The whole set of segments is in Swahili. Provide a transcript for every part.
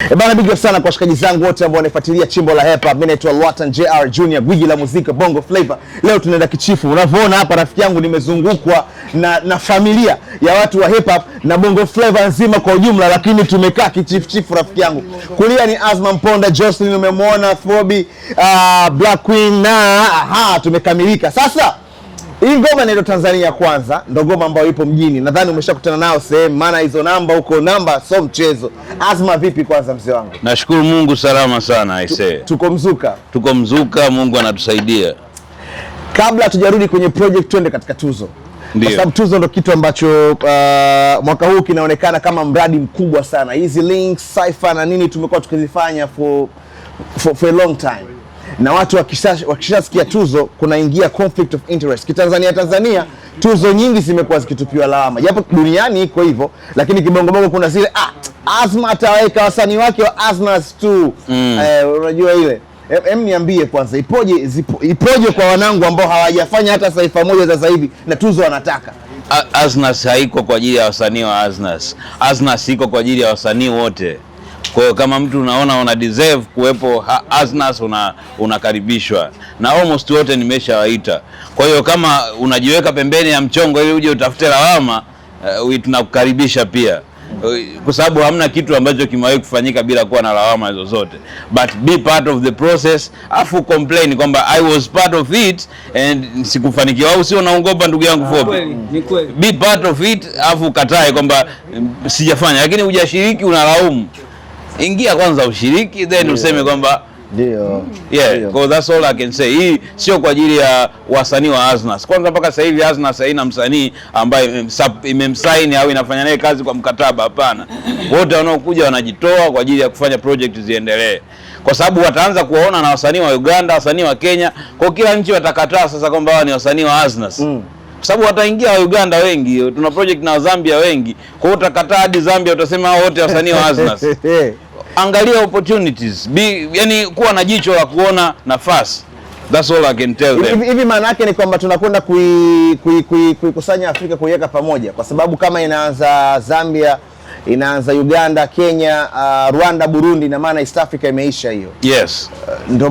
E bana, big up sana kwa washikaji zangu wote ambao wanafuatilia chimbo la hip hop. Mimi naitwa Lwatan JR Junior, gwiji la muziki Bongo Flava. Leo tunaenda kichifu. Unavyoona hapa, rafiki yangu, nimezungukwa na familia ya watu wa hip hop na Bongo Flava nzima kwa ujumla, lakini tumekaa kichifu chifu, rafiki yangu. Kulia ni Azma Mponda, Jocelyn umemwona, Fobi, Black Queen na aha, tumekamilika. Sasa hii ngoma inaitwa Tanzania Kwanza, ndo ngoma ambayo ipo mjini. Nadhani umeshakutana nao sehemu, maana hizo namba huko namba so mchezo. Azma, vipi kwanza mzee wangu? Nashukuru Mungu, salama sana aisee. Tuko mzuka. Tuko mzuka, Mungu anatusaidia. Kabla hatujarudi kwenye project, twende katika tuzo, kwa sababu tuzo ndo kitu ambacho mwaka huu kinaonekana kama mradi mkubwa sana. Hizi links, cypher na nini tumekuwa tukizifanya for a long time, na watu wakishasikia tuzo kunaingia conflict of interest. Kitanzania Tanzania tuzo nyingi zimekuwa zikitupiwa lawama, japo duniani iko hivyo, lakini kibongobongo kuna zile Azma ataweka wasanii wake wa Aznas tu. Unajua ile niambie kwanza ipoje kwa wanangu ambao hawajafanya hata cypher moja sasa hivi na tuzo wanataka? Aznas haiko kwa ajili ya wasanii wa Aznas. Aznas iko kwa ajili ya wasanii wote. Kwa hiyo kama mtu unaona una deserve kuwepo Aznas, unakaribishwa na almost wote nimeshawaita. Kwa hiyo kama unajiweka pembeni ya mchongo ili uje utafute lawama, tunakukaribisha pia, kwa sababu hamna kitu ambacho kimewahi kufanyika bila kuwa na lawama zozote, but be part of the process, afu complain kwamba I was part of it and sikufanikiwa, au sio? Naongopa ndugu yangu Fobi? Kweli, ni kweli. Be part of it afu ukatae kwamba sijafanya, lakini hujashiriki unalaumu. Ingia kwanza ushiriki, then useme kwamba yeah, 'cause that's all I can say. Hii sio kwa ajili ya wasanii wa Aznas. Kwanza mpaka sasa hivi Aznas haina msanii ambaye imemsaini au inafanya naye kazi kwa mkataba. Hapana, wote wanaokuja wanajitoa kwa ajili ya kufanya project ziendelee, kwa sababu wataanza kuwaona na wasanii wa Uganda, wasanii wa Kenya, kwa kila nchi watakataa sasa kwamba hawa ni wasanii wa Aznas kwa sababu wataingia wa Uganda wengi, tuna project na Zambia wengi, kwa hiyo utakataa hadi Zambia, utasema hao wote wasanii wa Aznas. Angalia opportunities. Yani kuwa na jicho la kuona nafasi. That's all I can tell them. Hivi maana yake ni kwamba tunakwenda kuikusanya Afrika, kuiweka pamoja, kwa sababu kama inaanza Zambia, inaanza Uganda, Kenya, Rwanda, Burundi, na maana East Africa imeisha hiyo. Yes. Ndo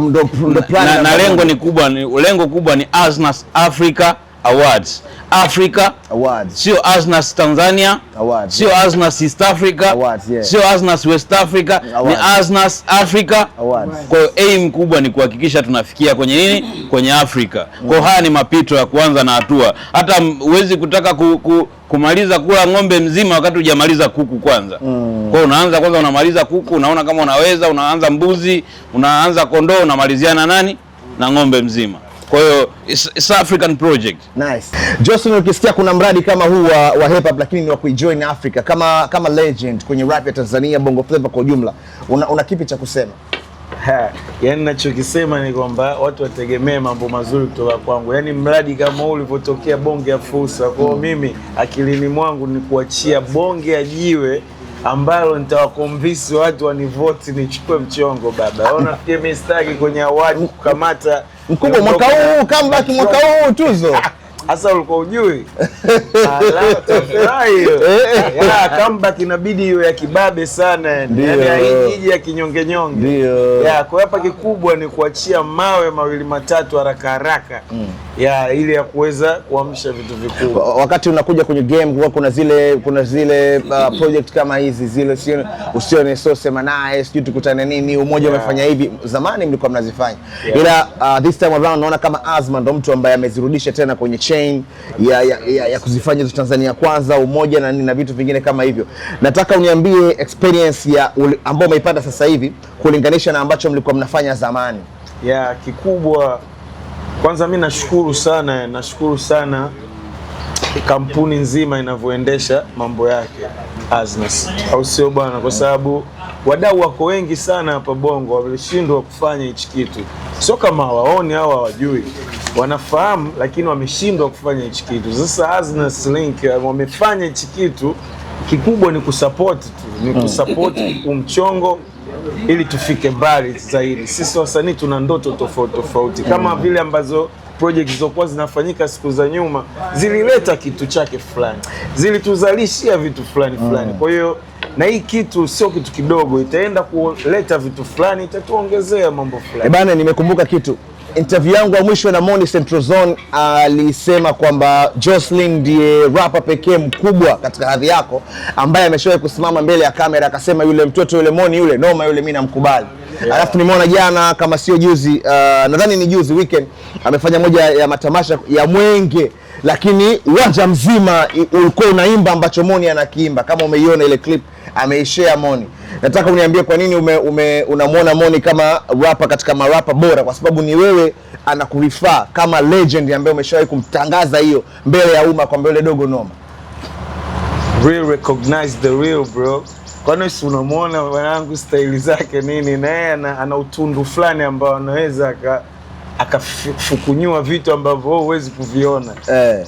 plan Na namba lengo moja. ni kubwa, lengo kubwa ni Aznas Africa Awards. Africa Awards. Sio Aznas Tanzania, Awards, sio Aznas East Africa, Awards, yeah. sio Aznas West Africa, Awards. ni Aznas Africa Awards. Kwa hiyo aim kubwa ni kuhakikisha tunafikia kwenye nini? Kwenye Afrika. Kwa hiyo haya ni mapito ya kuanza na hatua. Hata huwezi kutaka kumaliza kula ng'ombe mzima wakati hujamaliza kuku kwanza. Kwa hiyo unaanza kwanza, unamaliza kuku, unaona kama unaweza, unaanza mbuzi, unaanza kondoo, unamalizia na nani? Na ng'ombe mzima. Kwa hiyo it's African project. Nice. Jocelyn, ukisikia kuna mradi kama huu wa hip hop lakini ni wa kuijoin Africa kama legend kwenye rap ya Tanzania, Bongo Flava kwa ujumla, una kipi cha kusema? Ha, yaani nachokisema ni kwamba watu wategemee mambo mazuri kutoka kwangu. Yaani mradi kama huu ulivyotokea, bonge ya fursa. Kwa hiyo mimi akilini mwangu ni kuachia bonge ya jiwe ambalo nitawaconvince watu wanivoti nichukue mchongo baba. Unafikiri mimi sitaki kwenye award kukamata Mkubwa, mwaka huu comeback, mwaka huu tuzo. Sasa ulikuwa ujui? Ala, utafurahi hiyo. Yeah, comeback inabidi iwe ya kibabe sana yani. Yaani haiji ya kinyonge nyonge. Yeah, kwa hapa kikubwa ni kuachia mawe mawili matatu haraka haraka. Yeah, ili ya kuweza kuamsha vitu vikubwa. Wakati unakuja kwenye game huwa kuna zile project kama hizi zile sio usione sio sema naye sijui tukutane nini umoja umefanya hivi, zamani mlikuwa mnazifanya, ila this time around naona kama Azma ndo mtu ambaye amezirudisha tena kwenye chain ya kuzifanya hizo Tanzania Kwanza, umoja na nini na vitu vingine kama hivyo. Nataka uniambie experience ya ambayo umeipata sasa hivi kulinganisha na ambacho mlikuwa mnafanya zamani. Yeah, kikubwa kwanza mi nashukuru sana, nashukuru sana kampuni nzima inavyoendesha mambo yake Aznas, au sio bwana? Kwa sababu wadau wako wengi sana hapa Bongo wameshindwa kufanya hichi kitu, sio kama hawaoni au hawajui, wanafahamu, lakini wameshindwa kufanya hichi kitu. Sasa Aznas Link wamefanya hichi kitu, kikubwa ni kusupport tu, ni kusupport umchongo ili tufike mbali zaidi. Sisi wasanii tuna ndoto tofauti tofauti, kama vile ambazo project zilizokuwa zinafanyika siku za nyuma zilileta kitu chake fulani, zilituzalishia vitu fulani fulani. Kwa hiyo Na hii kitu sio kitu kidogo, itaenda kuleta vitu fulani, itatuongezea mambo fulani. Bana, nimekumbuka kitu. Interview yangu ya mwisho na Moni Central Zone alisema kwamba Joslin ndiye rapper pekee mkubwa katika hadhi yako ambaye ameshawahi kusimama mbele ya kamera akasema yule mtoto yule Moni yule noma yule mimi namkubali. Alafu nimeona jana kama sio juzi, nadhani ni juzi weekend, amefanya moja ya matamasha ya Mwenge, lakini uwanja mzima ulikuwa unaimba ambacho Moni anakiimba. Kama umeiona ile clip ameishare Moni. Nataka uniambie kwa nini unamuona Moni kama rapper katika marapa bora, kwa sababu ni wewe anakurifaa kama legend ambaye umeshawahi kumtangaza hiyo mbele ya umma kwamba yule dogo noma. Real recognize the real, bro. Kwani si unamuona mwanangu style zake nini, na yeye ana utundu fulani ambao anaweza akafukunyua vitu ambavyo wewe huwezi kuviona.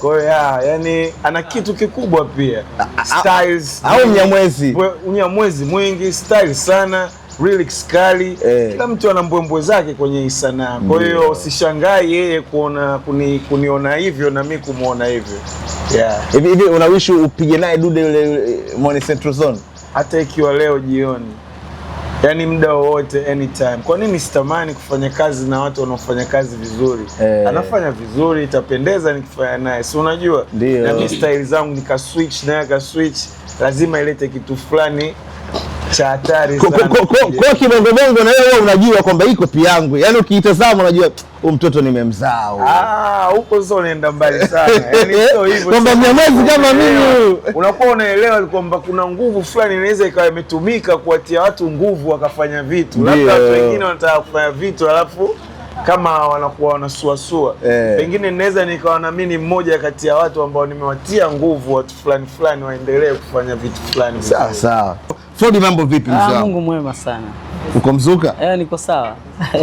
Kwa hiyo yani ana kitu kikubwa pia. Styles au Mnyamwezi. Mnyamwezi mwingi, style sana, lyrics kali. Kila mtu ana mbwembwe zake kwenye sanaa. Kwa hiyo usishangae yeye kuona kuniona hivyo na mimi kumuona hivyo. Yeah. Hivi unawishi upige naye dude yule Moni Central Zone? Hata ikiwa leo jioni, yani muda wowote, anytime. Kwa nini sitamani kufanya kazi na watu wanaofanya kazi vizuri? Anafanya vizuri, itapendeza nikifanya naye. Si unajua? Na mimi style zangu nika switch naye aka switch, lazima ilete kitu fulani cha hatari sana. Kwa kibongo bongo na wewe unajua kwamba iko kopi yangu. Yaani ukiitazama unajua huyu mtoto nimemzaa. Huko sio unaenda mbali sana. Yaani sio hivyo. Kwamba Mnyamwezi kama mimi. Unakuwa unaelewa kwamba kuna nguvu fulani inaweza ikawa imetumika kuwatia watu nguvu wakafanya vitu. Labda watu wengine wanataka kufanya vitu alafu kama wanakuwa wanasuasua. Pengine naweza nikawa na mimi mmoja kati ya watu ambao nimewatia nguvu watu fulani fulani waendelee kufanya vitu fulani. Sawa sawa. Frodi, mambo vipi mzee? Mungu mwema sana. Uko mzuka? Niko sawa.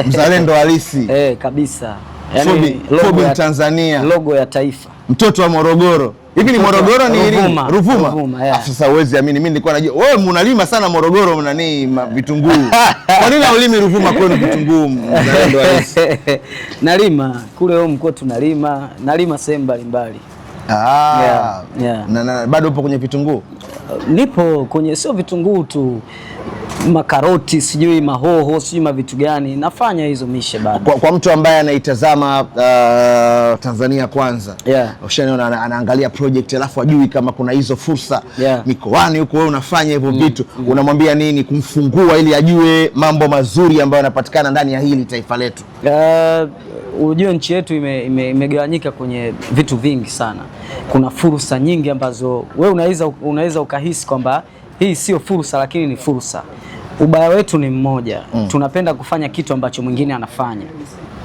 Mzalendo halisi. Kabisa. Yaani logo ya Tanzania, logo ya taifa. Mtoto wa Morogoro. Hivi ni Morogoro ni Ruvuma? Ruvuma. Yeah. Sasa huwezi amini, mimi nilikuwa najua wewe mnalima sana Morogoro mnani vitunguu. Kwa nini haulimi Ruvuma kwenu vitunguu mzalendo halisi? Nalima kule huko mkoa tunalima, nalima sehemu mbalimbali. Yeah. Na bado upo kwenye vitunguu? Nipo kwenye, sio vitunguu tu, makaroti, sijui mahoho, sijui mavitu gani, nafanya hizo mishe bado. Kwa mtu ambaye anaitazama Tanzania Kwanza, ushaniona anaangalia project alafu ajui kama kuna hizo fursa mikoani huko, wewe unafanya hivyo vitu, unamwambia nini kumfungua ili ajue mambo mazuri ambayo yanapatikana ndani ya hili taifa letu? Unajua nchi yetu imegawanyika kwenye vitu vingi sana. Kuna fursa nyingi ambazo wewe unaweza ukahisi kwamba hii sio fursa, lakini ni fursa. Ubaya wetu ni mmoja. Tunapenda kufanya kitu ambacho mwingine anafanya.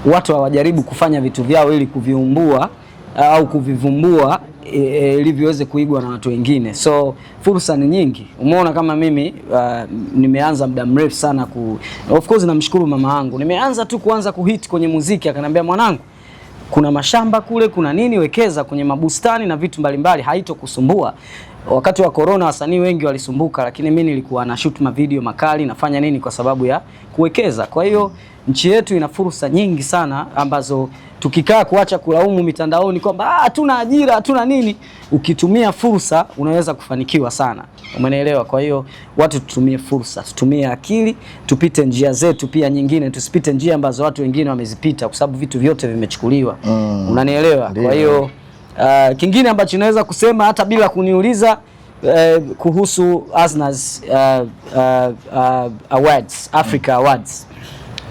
Watu hawajaribu kufanya vitu vyao ili kuviumbua au kuvivumbua ili viweze kuigwa na watu wengine. So fursa ni nyingi. Umeona kama mimi nimeanza muda mrefu sana of course namshukuru mama yangu. Nimeanza tu kuanza kuhit kwenye muziki, akaniambia mwanangu, kuna mashamba kule, kuna nini, wekeza kwenye mabustani na vitu mbalimbali, haitokusumbua. Wakati wa corona wasanii wengi walisumbuka, lakini mimi nilikuwa na shoot ma video makali, nafanya nini kwa sababu ya kuwekeza. Kwa hiyo nchi yetu ina fursa nyingi sana ambazo tukikaa kuacha kulaumu mitandaoni kwamba hatuna ajira, hatuna nini, ukitumia fursa unaweza kufanikiwa sana. Umeelewa? Kwa hiyo watu tutumie fursa, tutumie akili, tupite njia zetu pia nyingine, tusipite njia ambazo watu wengine wamezipita kwa sababu vitu vyote vimechukuliwa. Unanielewa? Kwa hiyo kingine ambacho naweza kusema hata bila kuniuliza kuhusu Aznas Awards, Africa Awards.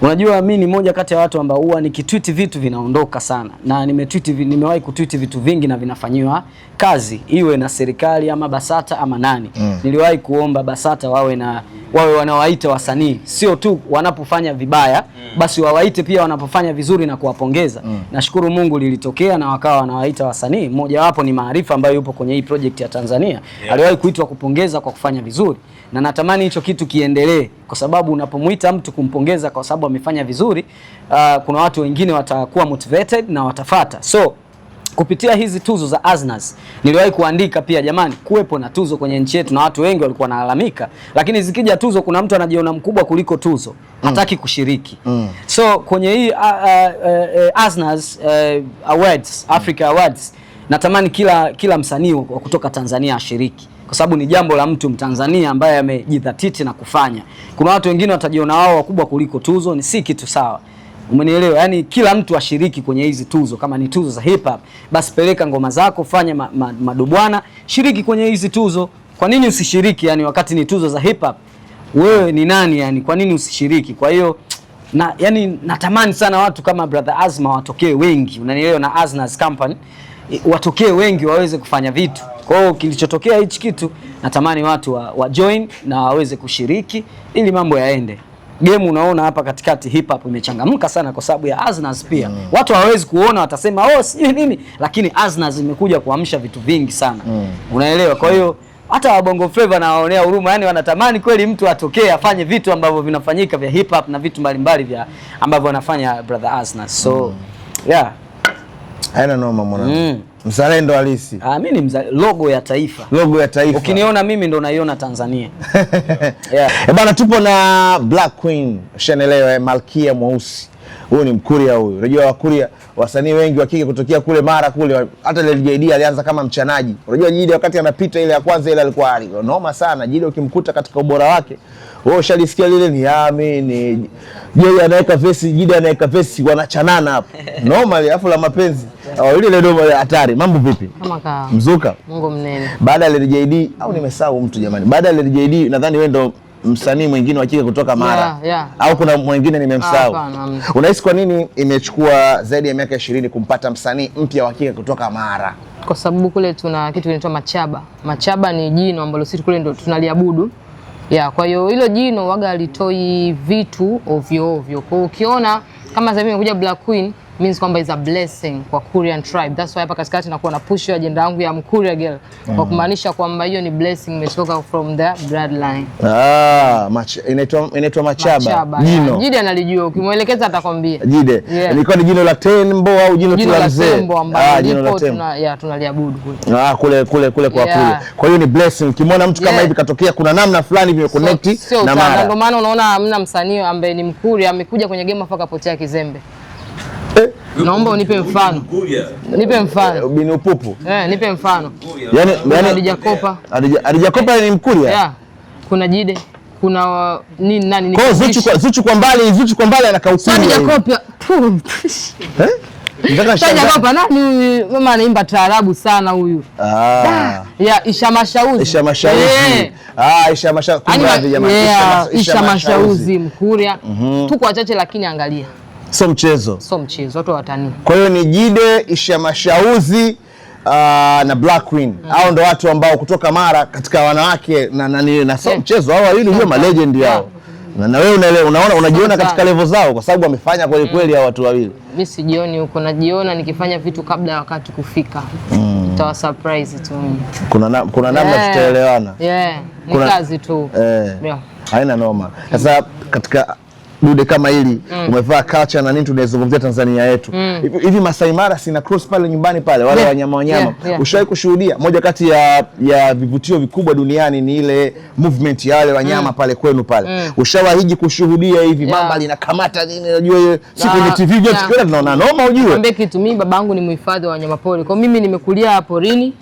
Unajua mimi ni moja kati ya watu ambao huwa nikitweet vitu vinaondoka sana. Na nimewahi kutweet vitu vingi na vinafanyiwa kazi, iwe na serikali ama BASATA ama nani. Niliwahi kuomba BASATA wawe wanawaita wasanii, sio tu wanapofanya vibaya, basi wawaite pia wanapofanya vizuri na kuwapongeza. Nashukuru Mungu lilitokea na wakawa wanawaita wasanii. Mmoja wapo ni Maarifa ambaye yupo kwenye hii project ya Tanzania. Aliwahi kuitwa kupongeza kwa kufanya vizuri. Na natamani hicho kitu kiendelee kwa sababu unapomuita mtu kumpongeza kwa sababu amefanya vizuri, kuna watu wengine watakuwa motivated na watafata. So kupitia hizi tuzo za Aznas niliwahi kuandika pia, jamani, kuwepo na tuzo kwenye nchi yetu, na watu wengi walikuwa wanalalamika, lakini zikija tuzo kuna mtu anajiona mkubwa kuliko tuzo, hataki kushiriki. So kwenye hii Aznas Awards, Africa Awards, natamani kila msanii wa kutoka Tanzania ashiriki. kwa sababu ni jambo la mtu Mtanzania ambaye amejidhatiti na kufanya. Kuna watu wengine watajiona wao wakubwa kuliko tuzo, ni si kitu sawa. Umenielewa? Yaani kila mtu ashiriki kwenye hizi tuzo. Kama ni tuzo za hip hop, basi peleka ngoma zako, fanya madobwana, shiriki kwenye hizi tuzo. Kwa nini usishiriki yani wakati ni tuzo za hip hop? Wewe ni nani yani? Kwa nini usishiriki? Kwa hiyo na yani natamani sana watu kama Brother Azma watokee wengi, unanielewa, na Aznaz Company watokee wengi waweze kufanya vitu. Kwa hiyo kilichotokea hichi kitu natamani watu wa join na waweze kushiriki ili mambo yaende. Game unaona hapa katikati hip hop imechangamka sana kwa sababu ya Aznaz pia. Watu hawawezi kuona, watasema oh sijui nini, lakini Aznaz imekuja kuamsha vitu vingi sana. Unaelewa? Kwa hiyo hata wa Bongo Flava na waonea huruma, yani wanatamani kweli mtu atokee afanye vitu ambavyo vinafanyika vya hip hop na vitu mbalimbali vya ambavyo wanafanya Brother Aznaz. So yeah. Haina noma mwanangu. Mzalendo halisi. Mimi ni logo ya taifa. Logo ya taifa. Ukiniona mimi ndo naiona Tanzania. Yeah. Bana, tupo na Black Queen, ushanelewa, Malkia Mweusi. Huyu ni Mkuria huyu. Unajua Wakuria wasanii wengi wa kike kutokea kule Mara kule, hata Lil JD alianza kama mchanaji. Unajua JD wakati anapita ile ya kwanza ile alikuwa noma sana. JD ukimkuta katika ubora wake, wewe ushalisikia lile ni amini. Yeye anaweka vesi, JD anaweka vesi, wanachanana hapo. Noma ile, afu la mapenzi. Oh, ile noma hatari. Mambo vipi? Kama ka. Mzuka. Mungu mnene. Baada ya Lil JD au nimesahau mtu jamani. Baada ya Lil JD nadhani wewe ndo msanii mwingine wa kike kutoka Mara. Yeah. Au kuna mwingine nimemsahau? Unahisi kwa nini imechukua zaidi ya miaka 20 kumpata msanii mpya wa kike kutoka Mara? Kwa sababu kule tuna kitu kinaitwa machaba. Machaba ni jino ambalo sisi kule ndo tunaliabudu. Yeah, kwa hiyo hilo jino waga alitoi vitu ovyo ovyo. Kwa hiyo ukiona kama sasa hivi imekuja Black Queen means kwamba is a blessing kwa Kurian tribe. That's why hapa katikati nakuwa na push agenda yangu ya Mkuria girl. Kwa kumaanisha kwamba hiyo ni blessing imetoka from the bloodline. Inaitwa machaba. Jino. Jide analijua, ukimuelekeza atakwambia. Jide. Yeah. Ilikuwa ni jino la tembo au jino la mzee? Tembo ambalo jino la tembo. Tunaliabudu kule. Kule kule kwa kule. Kwa hiyo ni blessing. Ukimwona mtu kama hivi katokea kuna namna fulani hivi connect na Mara. Ndio maana unaona hamna msanii ambaye ni Mkuria amekuja kwenye game afa kapotea kizembe. Naomba unipe mfano. Nipe mfano. Bini upupu. Nipe mfano. Yaani Alijakopa. Alijakopa ni Mkuria? Yeah. Kuna Jide, kuna nini nani ni. Kwa Zuchu kwa mbali, Zuchu kwa mbali anakaukuria. Alijakopa. Alijakopa nani huyu? Mama anaimba taarabu sana huyu. Yeah, Isha Mashauzi. Isha Mashauzi. Isha Mashauzi. Kumradhi jamani. Isha Mashauzi Mkuria. Tuko wachache lakini angalia. Sio mchezo. Sio mchezo, watu watani. Kwa hiyo ni Jide, Isha Mashauzi na Black Queen. Hao ndo watu ambao kutoka Mara katika wanawake na na sio mchezo. Hao wawili ndio ma legend yao. Na wewe unaelewa, unaona unajiona katika level zao kwa sababu wamefanya kweli kweli hao watu wawili. Mimi sijioni huko, najiona nikifanya vitu kabla ya wakati kufika. Nitawa surprise tu. Kuna namna tutaelewana. Ni kazi tu. Haina noma. Sasa katika dude kama hili umevaa culture na nini, tunazungumzia Tanzania yetu. Hivi Masai Mara sina cross pale nyumbani pale wale wanyama. Ushawahi kushuhudia moja kati ya vivutio vikubwa duniani ni ile movement ya wale wanyama pale kwenu pale. Ushawahi kushuhudia hivi mamba linakamata nini, unajua ile siku kwenye TV yote tukiona tunaona noma ujue. Niambie kitu, mimi babangu ni mhifadhi wa wanyama pori. Kwa mimi nimekulia porini.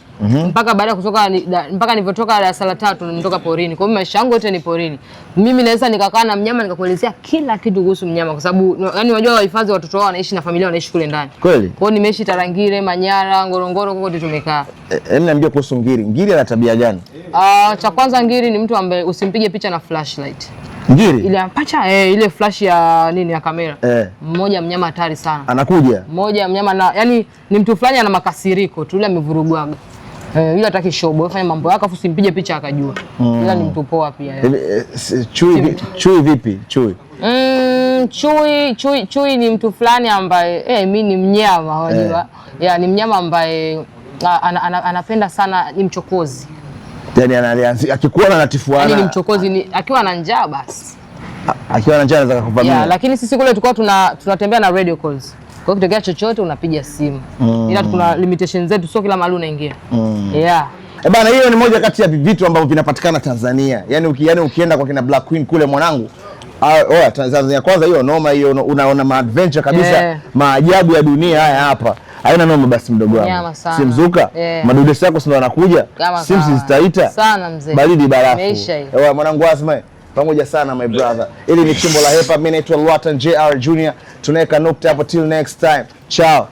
Mpaka baada kutoka mpaka nilipotoka darasa la 3 nimetoka porini. Kwa hiyo maisha yangu yote ni porini. Mimi naweza nikakaa na mnyama nikakuelezea kila kitu kuhusu mnyama kwa sababu yani unajua wahifadhi watoto wao wanaishi na familia wanaishi kule ndani. Kweli? Kwa hiyo nimeishi Tarangire, Manyara, Ngorongoro kote tumekaa. Hebu niambie kuhusu ngiri. Ngiri ana tabia gani? Cha kwanza ngiri ni mtu ambaye usimpige picha na flashlight. Ngiri? Ile pacha ile flash ya nini ya kamera. Mmoja mnyama hatari sana. Anakuja. Mmoja mnyama na yani ni mtu fulani ana makasiriko tu, yule amevurugwaga. Yule hataki shobo, fanya mambo yako afu simpige picha akajua. Ila ni mtu poa pia. Chui vipi? Chui. Chui ni mtu fulani ambaye mimi ni mnyama unajua. Ya ni mnyama ambaye anapenda sana, ni mchokozi. Yaani akikuona anatifuana. Yaani ni mchokozi, ni akiwa na njaa basi. Akiwa na njaa anaweza kukuvamia. Lakini sisi kule tulikuwa tunatembea na radio calls. Kwa hiyo kitokea chochote unapiga simu. Ila kuna limitation zetu, sio kila mahali unaingia. Yeah. Bana, hiyo ni moja kati ya vitu ambavyo vinapatikana Tanzania. Yaani ukienda kwa kina Black Queen kule mwanangu, Tanzania kwanza hiyo noma hiyo, unaona ma adventure kabisa, maajabu ya dunia haya hapa. Haina noma basi mdogo wangu. Nyama sana. Si mzuka? Yeah. Madude yako si ndo wanakuja? Kama Simu kawa. zitaita? Sana mzee. Baridi barafu. Imeisha hiyo. Ewa mwanangu Azma, pamoja sana my brother. Ili ni chimbo la hip hop, mimi naitwa Lwatan JR Junior. Tunaweka nukta hapo till next time. Ciao.